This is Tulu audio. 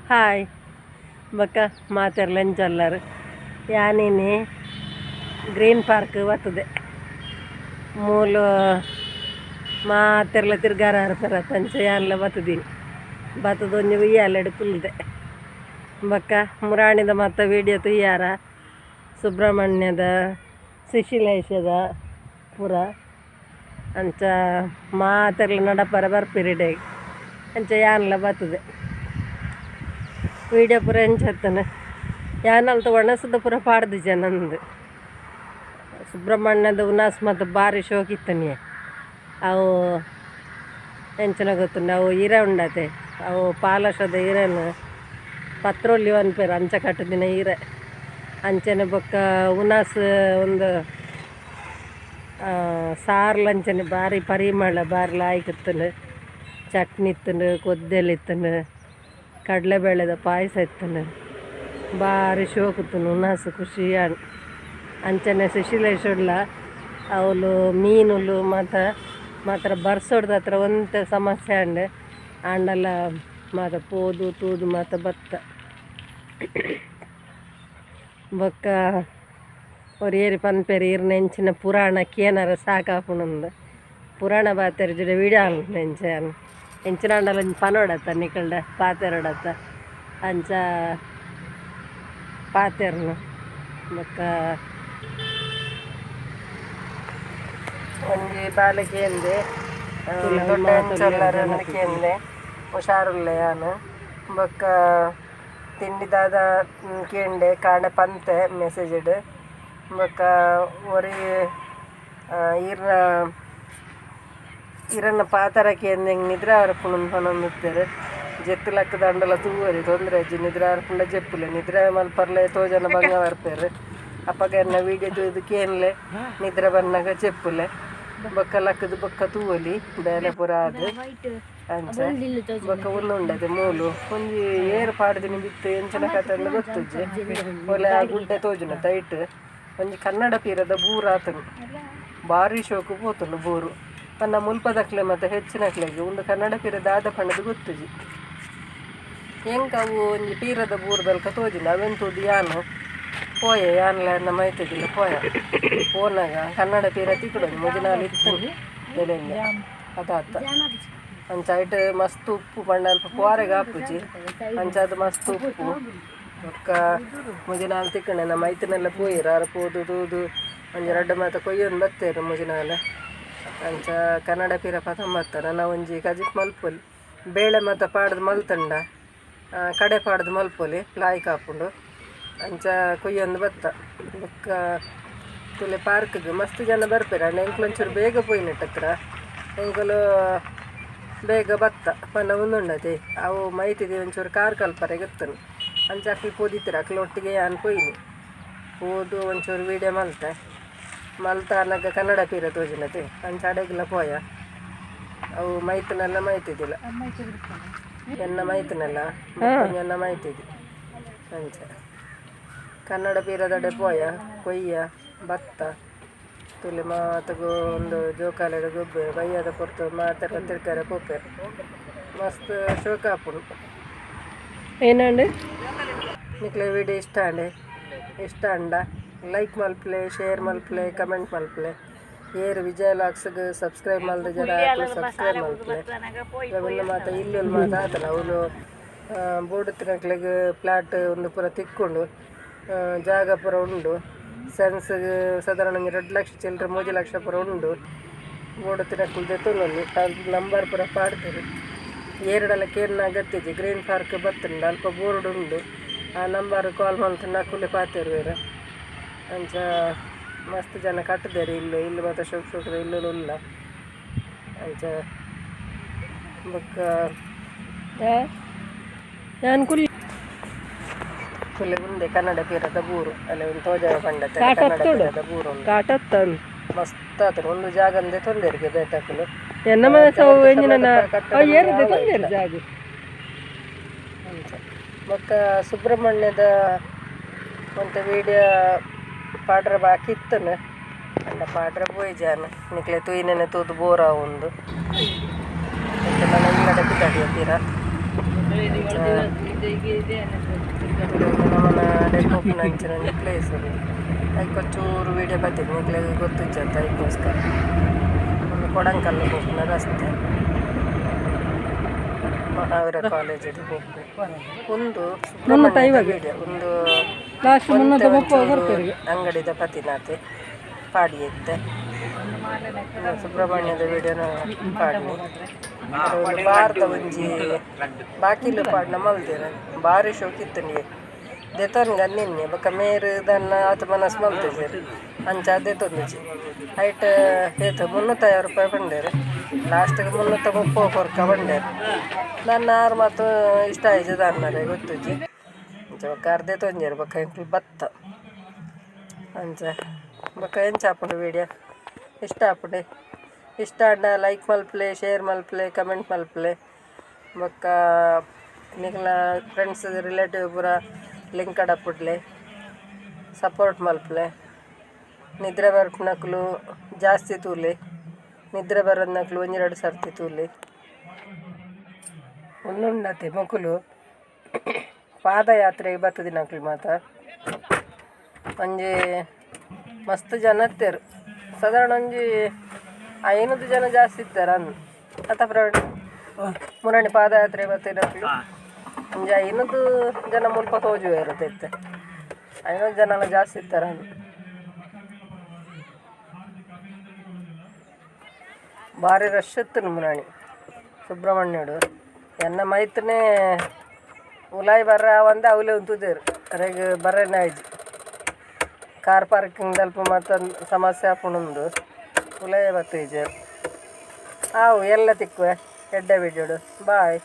ಹಾಯ್ ಬೊಕ್ಕ ಮಾತೆರ್ಲ ಎಂಚೊಲ್ಲರ್ ಯಾನಿನಿ ಗ್ರೀನ್ ಪಾರ್ಕ್ ಬತ್ತದೆ ಮೂಲು ಮಾತೆರ್ಲ ತಿರ್ಗಾರ ಪೆರತಂಚ ಯಾನ್ಲ ಬತ್ತದೀನಿ ಬತ್ತದ ಒಂಜಿ ಉಯ್ಯಾಲೆಡ್ ಕುಲ್ದೆ ಬೊಕ್ಕ ಮುರಾಣಿದ ಮಾತ ವೀಡಿಯೋ ತೂಯಾರ ಸುಬ್ರಹ್ಮಣ್ಯದ ಸುಶೀಲೇಶದ ಪೂರ ಅಂಚ ಮಾತೆರ್ಲ ನಡಪರ ಬರ್ಪಿರಿಡೆ ಅಂಚ ಯಾನ್ಲ ಬತ್ತದೆ ವೀಡಿಯೋ ಪೂರ ಎಂಚ ಯಾನಲ್ತ ಒಣಸದ ಪೂರ ಪಾಡ್ದಿಜ ನಂದು ಸುಬ್ರಹ್ಮಣ್ಯದ ಉನಾಸ್ ಮತ್ತು ಬಾರಿ ಶೋಕಿತ್ತನಿಯೆ ಅವು ಎಂಚನ ಗೊತ್ತುಂಡು ಅವು ಇರೆ ಉಂಡತೆ ಅವು ಪಾಲಶದ ಇರೆನ್ ಪತ್ರೊಲ್ಲಿ ಪನ್ಪೆರ್ ಅಂಚ ಕಟ್ಟುದಿನ ಇರೆ ಅಂಚನೆ ಬೊಕ್ಕ ಉನಾಸ್ ಒಂದು ಸಾರ್ಲ ಅಂಚನೆ ಬಾರಿ ಪರಿಮಳ ಬಾರಿ ಲಾಯ್ಕ್ ಇತ್ತುಂಡು ಚಟ್ನಿ ಇತ್ತುಂಡು ಕೊದ್ದೆಲ್ ಇತ್ತುಂಡು ಕಡಲೆಬೇಳೆದ ಪಾಯಸ ಇತ್ತುಂಡು ಬಾರಿ ಶೋಕುತ್ತುಂಡು ಉನಾಸ್ ಖುಷಿ ಆಂಡ್ ಅಂಚನೆ ಸುಶೀಲೇಶ್ ಅವಳು ಮೀನುಲು ಮಾತ ಮಾತ್ರ ಬರ್ಸೊಡ್ದು ಹತ್ರ ಒಂತೆ ಸಮಸ್ಯೆ ಆಂಡ್ ಆಂಡಲ ಮಾತ ಪೋದು ತೂದು ಮಾತ ಬತ್ತ ಬೊಕ್ಕ ಒರಿಯೇರಿ ಪನ್ಪೆರ್ ಈರ್ನ ಎಂಚಿನ ಪುರಾಣ ಕೇನರ ಸಾಕಾಪುಂಡು ಪುರಾಣ ಪಾತೆರ್ಜಿಡ ವಿಡಿಯೋ ಎಂಚ ಎಂಚಿನ ಆಂಡಲ ಒಂಜಿ ಪನೊಡತ್ತ ನಿಕಲ್ಡ ಪಾತೆರೊಡತ್ತ ಅಂಚ ಪಾತೆರ್ನು ಬೊಕ್ಕ ಒಂಜಿ ಬಾಲೆ ಕೇಂದೆ ದೊಡ್ಡ ಎಂಚೊಲ್ಲರ್ ಅಂದ್ ಕೇಂದೆ ಹುಷಾರುಲ್ಲೆ ಯಾನ್ ಬೊಕ್ಕ ತಿಂಡಿ ದಾದ ಕೇಂಡೆ ಕಾಂಡೆ ಪಂತೆ ಮೆಸೇಜ್ಡ್ ಬೊಕ್ಕ ಒರಿ ಈರ್ನ ಇರನ ಪಾತೆರ ಕೇಂದ್ ಎಂಕ್ ನಿದ್ರೆ ಬರ್ಪುಂಡು ಪನೊಂದಿತ್ತೆರ್ ಜೆತ್ತ್ ಲಕ್ಕ್ ದಂಡಲ ತೂವರೆ ತೊಂದರೆ ಇಜ್ಜಿ ನಿದ್ರೆ ಬರ್ಪುಂಡ ಜೆಪ್ಪುಲೆ ನಿದ್ರೆ ಮಲ್ಪರ್ಲೆ ತೋಜನ ಬಂಗ ಬರ್ಪೆರ್ ಅಪಗ ಎನ್ನ ವೀಡಿಯೋ ತೂದು ಕೇನ್ಲೆ ನಿದ್ರೆ ಬನ್ನಗ ಜೆಪ್ಪುಲೆ ಬೊಕ್ಕ ಲಕ್ಕುದು ಬೊಕ್ಕ ತೂವೊಲಿ ಬೇಲೆ ಪೂರ ಆದ್ ಅಂಚ ಬೊಕ್ಕ ಉಂದು ಉಂಡತೆ ಮೂಲು ಒಂಜಿ ಏರ್ ಪಾಡ್ದಿನಿ ಬಿತ್ತ್ ಎಂಚಿನ ಕತೆ ಗೊತ್ತುಜ್ಜಿ ಒಲೆ ಆ ಗುಡ್ಡೆ ತೋಜುನ ಐಟ್ ಒಂಜಿ ಕನ್ನಡ ಪೀರದ ಬೂರು ಆತುಂಡು ಬಾರಿ ಶೋಕು ಪೋತುಂಡು ಬೂರು ಪಂಡ ಮುಲ್ಪದಕ್ಲೆ ಮಾತ ಹೆಚ್ಚಿನಕ್ಲೆಗ್ ಉಂದು ಕನ್ನಡ ಪೀರ ದಾದ ಪಂಡುದು ಗೊತ್ತುಜ್ಜಿ ಎಂಕ್ ಅವು ಒಂಜಿ ಪೀರದ ಬೂರುದಲ್ಕ ತೋಜುಂಡು ಅವೆನ್ ತೂದು ಯಾನ್ ಪೋಯೆ ಯಾನ್ಲ ಎನ್ನ ಮೈತಿದಿಲ್ಲ ಪೋಯ ಪೋನಗ ಕನ್ನಡ ಪೀರ ತಿಕ್ಕುಡು ಒಂಜಿ ಮೂಜಿ ನಾಲ್ ಇತ್ತುಂಡು ಬೆಲೆಂಗೆ ಅದಾತ ಅಂಚ ಐಟ್ ಮಸ್ತ್ ಉಪ್ಪು ಪಂಡ ಅಲ್ಪ ಪೋರೆಗ್ ಆಪುಜಿ ಅಂಚಾದ್ ಮಸ್ತ್ ಉಪ್ಪು ಬೊಕ್ಕ ಮೂಜಿ ನಾಲ್ ತಿಕ್ಕುಂಡು ಎನ್ನ ಮೈತಿನೆಲ್ಲ ಪೋಯೆರ್ ಆರ್ ಪೋದು ತೂದು ಒಂಜಿ ರಡ್ಡ್ ಮಾತ ಕೊಯ್ಯೊಂದು ಬತ್ತೆರ್ ಮೂಜಿ ನಾಲ್ ಅಂಚ ಕನ್ನಡ ಪೀರ ಪತೊಂಬತ್ತ ನನ ಒಂಜಿ ಕಜಿಪು ಮಲ್ಪೊಲಿ ಬೇಳೆ ಮಾತ ಪಾಡ್ದ್ ಮಲ್ತುಂಡ ಕಡೆ ಪಾಡ್ದ್ ಮಲ್ಪೊಲಿ ಲಾಯ್ಕ್ ಆಪುಂಡು ಅಂಚ ಕೊಯ್ಯೊಂದು ಬತ್ತ ಬೊಕ್ಕ ತುಲೆ ಪಾರ್ಕ್ಗ್ ಮಸ್ತ್ ಜನ ಬರ್ಪೆರ್ ಆಂಡ ಎಂಕ್ಲು ಒಂಚೂರು ಬೇಗ ಪೋಯಿನೆಟ್ ಹತ್ರ ಎಂಕುಲು ಬೇಗ ಬತ್ತ ಪಂಡ ಉಂದುಂಡತೆ ಅವು ಮೈತಿದಿ ಒಂಚೂರು ಕಾರ್ ಕಲ್ಪರೆಗ್ ಇತ್ತುಂಡು ಅಂಚ ಅಕ್ಲು ಪೋದಿತ್ತೆರ್ ಅಕ್ಲ್ ಒಟ್ಟಿಗೆ ಯಾನ್ ಪೋಯಿನಿ ಪೋದು ಒಂಚೂರು ವೀಡಿಯೋ ಮಲ್ತೆ ಮಲ್ತಾನಗ ಕನ್ನಡ ಪೀರ ತೋಜಿನತೆ ಅಂಚ ಅಡೆಗ್ಲ ಪೋಯ ಅವು ಮೈತುನೆಲ್ಲ ಮೈತಿದಿಲ್ಲ ಎನ್ನ ಮೈತುನೆಲ್ಲ ಎನ್ನ ಮೈತಿದಿ ಅಂಚ ಕನ್ನಡ ಪೀರದಡೆ ಪೋಯ ಕೊಯ್ಯ ಬತ್ತ ತುಲೆ ಮಾತಗು ಒಂದು ಜೋಕಾಲಿಡ್ ಗೊಬ್ಬೆರ್ ಬಯ್ಯದ ಪೊರ್ತು ಮಾತೆರ್ಲ ತಿರ್ಗರೆ ಪೋಪೆರ್ ಮಸ್ತ್ ಶೋಕು ಆಪುಂಡು ಏನಂಡ್ ನಿಕ್ಲೆ ವೀಡಿಯೋ ಇಷ್ಟ ಆಂಡೆ ಇಷ್ಟ ಆಂಡ ಲೈಕ್ ಮಲ್ಪುಲೆ ಶೇರ್ ಮಲ್ಪುಲೆ ಕಮೆಂಟ್ ಮಲ್ಪುಲೆ ಏರ್ ವಿಜಯ ವ್ಲಾಗ್ಸ್ಗ್ ಸಬ್ಸ್ಕ್ರೈಬ್ ಮಲ್ದಿಜರ ಸಬ್ಸ್ಕ್ರೈಬ್ ಮಲ್ಪುಲೆ ಉಂದು ಮಾತ ಇಲ್ಲುಲು ಮಾತ ಆತನ ಅವ್ಲು ಬೋಡುತ್ತಿನಕ್ಲೆಗ್ ಪ್ಲಾಟ್ ಉಂದು ಪೂರ ತಿಕ್ಕುಂಡು ಜಾಗ ಪೂರ ಉಂಡು ಸೆನ್ಸ್ಗ್ ಸಾಧಾರಣ ಒಂಜಿ 2 ಲಕ್ಷ ಚಿಲ್ಲರೆ 3 ಲಕ್ಷ ಪೂರ ಉಂಡು ಬೋಡುತ್ತಿನಕುಲು ದೆತೊನೊಲಿ ನಂಬರ್ ಪೂರ ಪಾಡ್ದೆರ್ ಏರ್ಡಲ ಕೇನ್ನ ಅಗತ್ಯ ಇಜ್ಜಿ ಗ್ರೀನ್ ಪಾರ್ಕ್ ಬತ್ತುಂಡ ಅಲ್ಪ ಬೋರ್ಡ್ ಉಂಡು ಆ ನಂಬರ್ ಕಾಲ್ ಮಲ್ತುಂಡ ಅಕುಲೆ ಪಾತೆರುವೆರ್ ಅಂಚ ಮಸ್ತ್ ಜನ ಕಟ್ಟುದೆರ್ ಇಲ್ಲು ಇಲ್ಲು ಮಾತ ಶೋಕು ಶೋಕುದ ಇಲ್ಲುಲು ಉಲ್ಲ ಅಂಚ ಬೊಕ್ಕ ಯಾನ್ ಕುಲ್ ತುಲೆ ಉಂದೆ ಕನ್ನಡ ಪೀರದ ಬೂರು ಅಲ್ಲ ಒಂದು ತೋಜಾವ ಪಂಡತೆ ಕನ್ನಡ ಪೀರದ ಬೂರು ಉಂಡು ಕಾಟತ್ತನ್ ಮಸ್ತ್ ಆತುಂಡು ಒಂದು ಜಾಗ ಅಂದೆ ತೊಂದೆರಿಗೆ ಬೇತಕುಲು ಎನ್ನ ಮನಸ್ಸು ಅವು ಎಂಜಿನ ಏರಿದೆ ತೊಂದರೆ ಜಾಗ ಅಂಚ ಬೊಕ್ಕ ಸುಬ್ರಹ್ಮಣ್ಯದ ಒಂತೆ ವೀಡಿಯೋ ಪಾಡ್ರ ಬಾಕಿ ಇತ್ತುಂಡು ಅಂಡ ಪಾಡ್ರ ಪೋಯಿಜಾನ್ ನಿಕ್ಲೆ ತೂಯಿನೆನೆ ತೂದು ಬೋರ್ ಆವೊಂದು ಇತ್ತೆ ನನ ಇಲ್ಲಡೆ ಪಿದಡಿಯ ಪಿರ ಅಂಚ ನಮನ ಪೋಪುನ ಅಂಚಿನ ಒಂಜಿ ಪ್ಲೇಸ್ ಉಂದು. ಐಕ್ ಒಂಚೂರು ವೀಡಿಯೋ ಬತ್ತಿನಿ ನಿಕ್ಲೆಗ್ ಗೊತ್ತುಜ್ಜತ್ತ ಐಕೋಸ್ಕರ. ಉಂದು ಕೊಡಂಕಲ್ಲು ಪೋಪುನ ರಸ್ತೆ. ಮಹಾವೀರ ಕಾಲೇಜ್ ಪೋಪುನ. ಉಂದು ಸುಬ್ರಹ್ಮಣ್ಯದ ವಿಡಿಯೋ. ಉಂದು ಲಾಸ್ಟ್ ಒಂತೆ ಒಂಚೂರು ಅಂಗಡಿದ ಪತಿನಾತೆ ಪಾಡಿ ಇತ್ತೆ. ಸುಬ್ರಹ್ಮಣ್ಯದ ವಿಡಿಯೋನ ಪಾಡ್ನಿ. ಒಂದು ಬಾರ್ದ ಒಂಜಿ ಬಾಕಿಲು ಪಾಡ್ನ ಮಲ್ದೆರ್ ಬಾರಿ ಶೋಕಿತ್ತುಂಡು ದೆತೊನ್ಗ ನಿನ್ನೆ ಬೊಕ ಮೇರ್ ದಾನ್ನ ಆತ್ ಮನಸ್ ಮಲ್ತಿಜೆರ್ ಅಂಚ ದೆತೊಂದುಜಿ ಐಟ್ ಏತ್ 350 ರೂಪಾಯಿ ಪಂಡೆರ್ ಲಾಸ್ಟ್‌ಗ್ 330 ಕೊರ್ಕ ಪಂಡೆರ್ ದಾನ್ನ ಆರ್ ಮಾತ ಇಷ್ಟ ಆಯಿಜಿ ದಾನ್ನರೆ ಗೊತ್ತುಜ್ಜಿ ಅಂಚ ಬೊಕ ಆರ್ ದೆತೊಂಜೆರ್ ಬೊಕ ಎಂಕುಲು ಬತ್ತ ಅಂಚ ಬೊಕ ಎಂಚ ಆಪುಂಡು ವೀಡಿಯೋ ಇಷ್ಟ ಆಪುಂಡೆ ಇಷ್ಟ ಆಂಡ ಲೈಕ್ ಮಲ್ಪುಲೆ, ಶೇರ್ ಮಲ್ಪುಲೆ, ಕಮೆಂಟ್ ಮಲ್ಪುಲೆ ಬೊಕ ನಿಕಲ್ನ ಫ್ರೆಂಡ್ಸ್ ರಿಲೇಟಿವ್ ಪೂರ ಲಿಂಕ್ ಕಡಪುಡ್ಲೆ, ಸಪೋರ್ಟ್ ಮಲ್ಪುಲೆ. ನಿದ್ರೆ ಬರ್ಪುನಕುಲು ಜಾಸ್ತಿ ತೂಲೆ, ನಿದ್ರೆ ಬರಂದಿನಕುಲು ಒಂಜಿ ರಡ್ಡ್ ಸರ್ತಿ ತೂಲೆ. ಉಂದುಂಡತೆ ಮೊಕುಲು ಪಾದಯಾತ್ರೆಗ್ ಬತ್ತುದಿನಕುಲು ಮಾತ. ಒಂಜಿ ಮಸ್ತ್ ಜನ ಇತ್ತೆರ್ ಸಾಧಾರಣ ಒಂಜಿ 500 ಜನ ಜಾಸ್ತಿ ಇತ್ತೆರ್ ಅಂದ್ ಅತ ಪ್ರವೀಣ್? ಮುರಾನಿ ಪಾದಯಾತ್ರೆ ಬತ್ತಿನಕುಲು ಒಂಜಿ 500 ಜನ ಮುಲ್ಪ ತೋಜುವೆರ್ ಇತ್ತೆ. 500 ಜನಲ ಜಾಸ್ತಿ ಇತ್ತೆರ್ ಅಂದ್. ಬಾರಿ ರಶ್ ಇತ್ತುಂಡು ಮುರಾನಿ ಸುಬ್ರಹ್ಮಣ್ಯಡು. ಎನ್ನ ಮೈತ್ನೆ ಉಲಾಯಿ ಬರ್ರೆ ಆವಂದೆ ಅವ್ಲೆ ಉಂತುದೆರ್ ಅರೆಗ್ ಬರ್ರೆನೆ ಆಯಿಜಿ. ಕಾರ್ ಪಾರ್ಕಿಂಗ್ ದಲ್ಪ ಮಾತ ಸಮಸ್ಯೆ ಆಪುಂಡುಂದು ಉಲಾಯಿ ಬತ್ತಿಜೆರ್. ಆವು ಎಲ್ಲ ತಿಕ್ಕುವೆ ಎಡ್ಡೆ ವಿಡಿಯೋಡು. ಬಾಯ್.